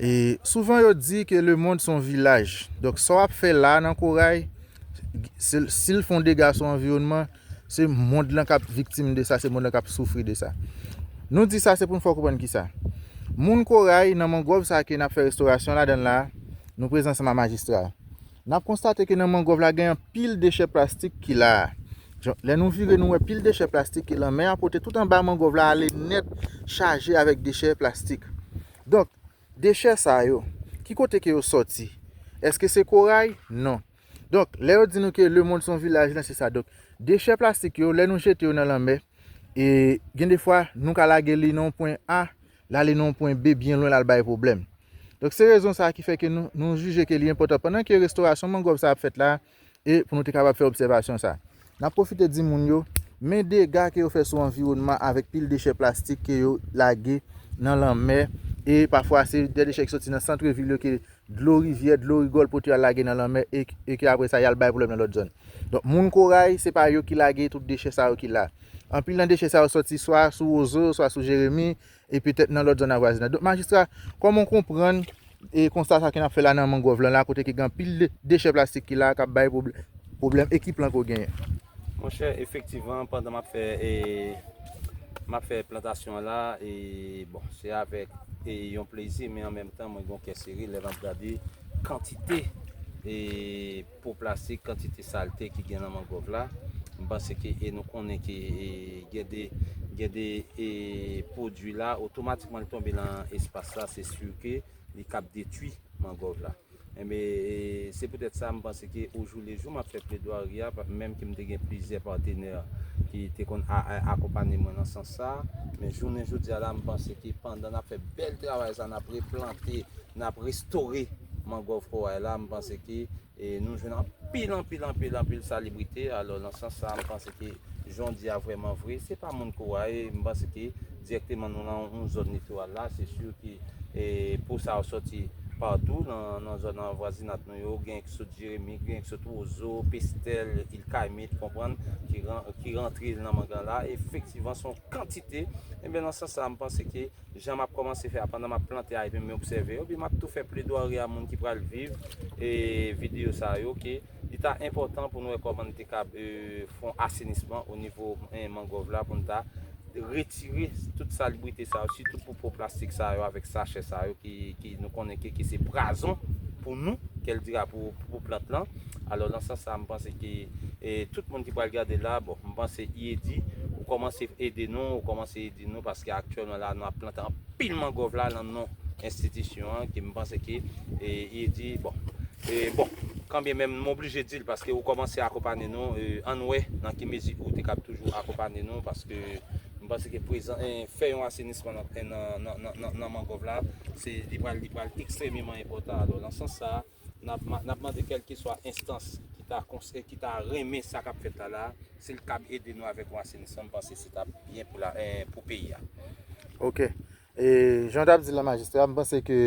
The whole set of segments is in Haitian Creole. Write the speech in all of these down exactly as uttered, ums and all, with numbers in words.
E souvan yo di ke lemonn se yon vilaj. Donk, sa w ap fè la nan koray, se, si l fè yon dega sou anviwònman, se mond lan k ap viktim de sa, se mond lan k ap soufri de sa. Nou di sa, se pou n fè w konprann kisa. Moun koray, nan mangwòv sa ke n ap fè restorasyon ladan l la, nou prezan ansanm a majistra. N ap konstate ke nan mangwòv la gen anpil dechè plastik ki la a. Jan, lè nou vire, nou wè pil dechè plastik ke lanmè a pote tout anba mangwòv la ale nèt, chaje avèk dechè plastik. Donk, dechè sa yo, ki kote ke yo sòti? Èske se koray? Non. Donk, lè yo di nou ke lemonn se yon vilaj, lan, se sa. Donk, dechè plastik yo, lè nou jete yo nan lanmè, e gen de fwa, nou ka lage li nan yon pwen A, l ale nan yon pwen B byen lwen, l al bay pwoblèm. Donk, se rezon sa a ki fè ke nou, nou jije ke li enpòtan. Pandan ke restorasyon mangwòv sa ap fèt la, e pou nou te kapab fè obsèvasyon sa. N ap pwofite di moun yo, men dega ke yo fè sou anviwònman avèk pil dechè plastik ke yo lage nan lanmè, e pafwa se de dechè ki soti nan sant vil yo, ke dlo rivyè, dlo rigòl pote al lage nan lanmè, e, e ke apre sa, y al bay pwoblèm nan lòt zòn. Donk, moun koray, se pa yo ki lage tout dechè sa yo ki la. Anpil nan dechè sa yo sòti swa sou Wozo, swa sou Jeremi, e petèt nan lòt zòn avwazinan. Donk, majistra, kòman w konprann, e, konsta sa ke n ap fè la nan mangwòv lan la, kote ke gen anpil de, dechè plastik ki la, k ap bay pwoblè-, pwoblèm, e ki plan ke w genyen? Monchè, efektivman, pandan m ap fè, e, m ap fè plantasyon an la, e, bon, se avèk, e, yon plezi, men an menm tan, mwen gen yon kè sere lè m ap gade kantite, e, po plastik, kantite salte ki gen nan mangwòv la. M panse ke, e, nou konnen ke, e, gen de, gen de, e, pwodui la, otomatikman li tonbe nan espas la, se si ke li kab detwi mangwòv la. Enben, e, se poutèt sa, m panse ke ojoulejou, m ap fè pledwari a, pa-, menm ke m te gen plizyè patenè ki te konn a, a, akonpanye mwen nan sans sa, men jounen jodi a la, m panse ke pandan n ap fè bèl travay sa, n ap replante, n ap restore mangwòv koray la, m panse ke, e, nou jwenn anpil, anpil, anpil, anpil salibrite. Alò, nan sans sa, m panse ke jan w di a vrèman vre, se pa moun koray, m panse ke dirèkteman nou nan yon zòn litoral la, se si ke, e, po sa yo sòti patou nan, nan zòn anvwazinat nou yo, gen ki sot Jeremi, gen ki sot Wozo, Pestèl, Il Kaymet, konprann, ki ran-, ki rantre nan mangan la. Efektivman, se yon kantite. Enben, nan sans sa, m panse ke jan m ap kòmanse fè a, pandan m ap plante a, epi m obsève yo, epi m ap tou fè pledwari a moun ki pral viv, e, videyo sa yo, ke li ta enpòtan pou nou wè kòman nou te kab, e, fè yon asenisman o nivo, e, mangwòv la, pou nou ta retire tout salibrite sa yo, sitou pou po plastik sa yo, avèk sachè sa yo ki, ki nou konnen ke, ke se pwazon pou nou, kèl dira pou, pou plant lan. Alò, nan sans sa, m panse ke, e, tout moun ki pral gade la, bon, m panse I E D, ou kòmanse ede nou, ou kòmanse ede nou, paske aktyèlman la, nou ap plante anpil mangwòv la nan non enstitisyon an, ke m panse ke, e, I E D, bon, e, bon, kanbyen menm, m oblije di l, paske ou kòmanse akonpanye nou, e, ann wè nan ki mezi ou te kab toujou akonpanye nou, paske m panse ke prezan, e, fè yon asenisman nan, nan, nan, nan, nan, nan mangwòv la, se, li pral, li pral ekstrèmeman enpòtan. Alò, nan sans sa, n ap ma-, n ap mande kèlkeswa enstans ki ta kons-, ki ta renmen sa k ap fèt la la, si l kab ede nou avèk yon asenisman, m panse se t ap byen pou la, eh, pou peyi a. Ok. E, jan w t ap di l la, majistra, m panse ke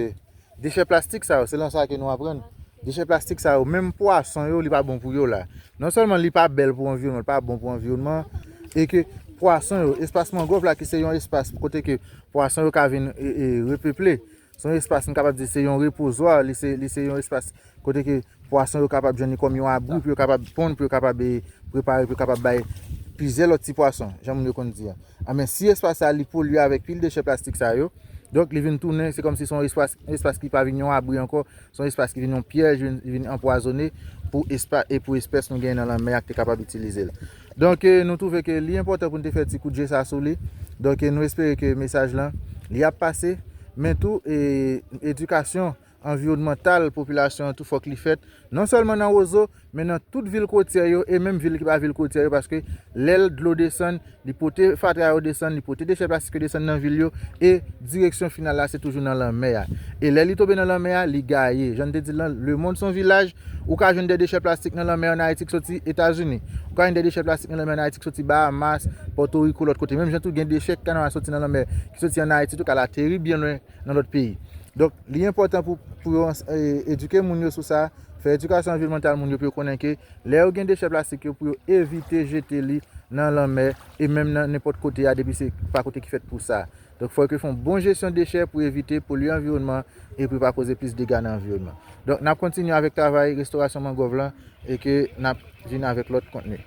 dechè plastik sa yo, se lan sa ke nou aprann. Dechè plastik sa yo, menm pwason yo, li pa bon pou yo la. Non sèlman li pa bèl pou anviwònman, li pa bon pou anviwònman, e ke pwason yo, espas mangwòv la, ki se yon espas kote ke pwason yo ka vin, e, e, repeple. Se yon espas, m kapab di, se yon repozwa, li se, li se yon espas kote ke pwason yo kapab jwenn li kòm yon abri pou yo kapab ponn, pou yo kapab, e, prepare, pou yo kapab bay plizyè lòt ti pwason, jan moun yo konn di a. Anben, si espas sa, li polye avèk pil dechè plastik sa yo, donk, li vin tounen, se kòmsi se yon espas, espas ki pa vin yon abri ankò, se yon espas ki vin yon pyèj, vin, vin anpwazonnen pou espa-, e pou espès nou genyen nan lanmè a ki te kapab itilize l. Donk, e, nou twouve ke li enpòtan pou n te fè ti kout je sa sou li. Donk, e, nou espere ke mesaj lan, li ap pase, men tou, e, edikasyon anviwònmantal popilasyon an tou fòk li fèt, non sèlman nan Wozo, men nan tout vil kotyè yo, e menm vil ki pa vil kotyè yo, paske lè l dlo desann, li pote fatra yo desann, li pote dechè plastik yo desann nan vil yo, e direksyon final la, se toujou nan lanmè a. E lè li tonbe nan lanmè a, li gaye. Jan n te di l lan, lemonn se yon vilaj, ou ka jwenn de dechè plastik nan lanmè ann Ayiti ki soti Etazini. Ou ka jwenn de dechè plastik nan lanmè ann Ayiti ki soti Bahamas, Pòtoriko, lòt kote. Menm jan tou, gen dechè ki ka nan soti nan lanmè, ki soti ann Ayiti tou, k al ateri byen lwen nan lòt peyi. Donk, li enpòtan pou, pou yo, e, edike moun yo sou sa, fè edikasyon anviwònmantal moun yo pou yo konnen ke lè yo gen dechè plastik yo, pou yo evite jete li nan lanmè e menm nan nenpòt kote a, depi se pa kote ki fèt pou sa. Donk, fò ke fè yon bon jesyon dechè pou evite polye anviwònman e pou pa koze plis dega nan anviwònman. Donk, n ap kontinye avèk travay restorasyon mangwòv lan e ke n ap vin avèk lòt kontni.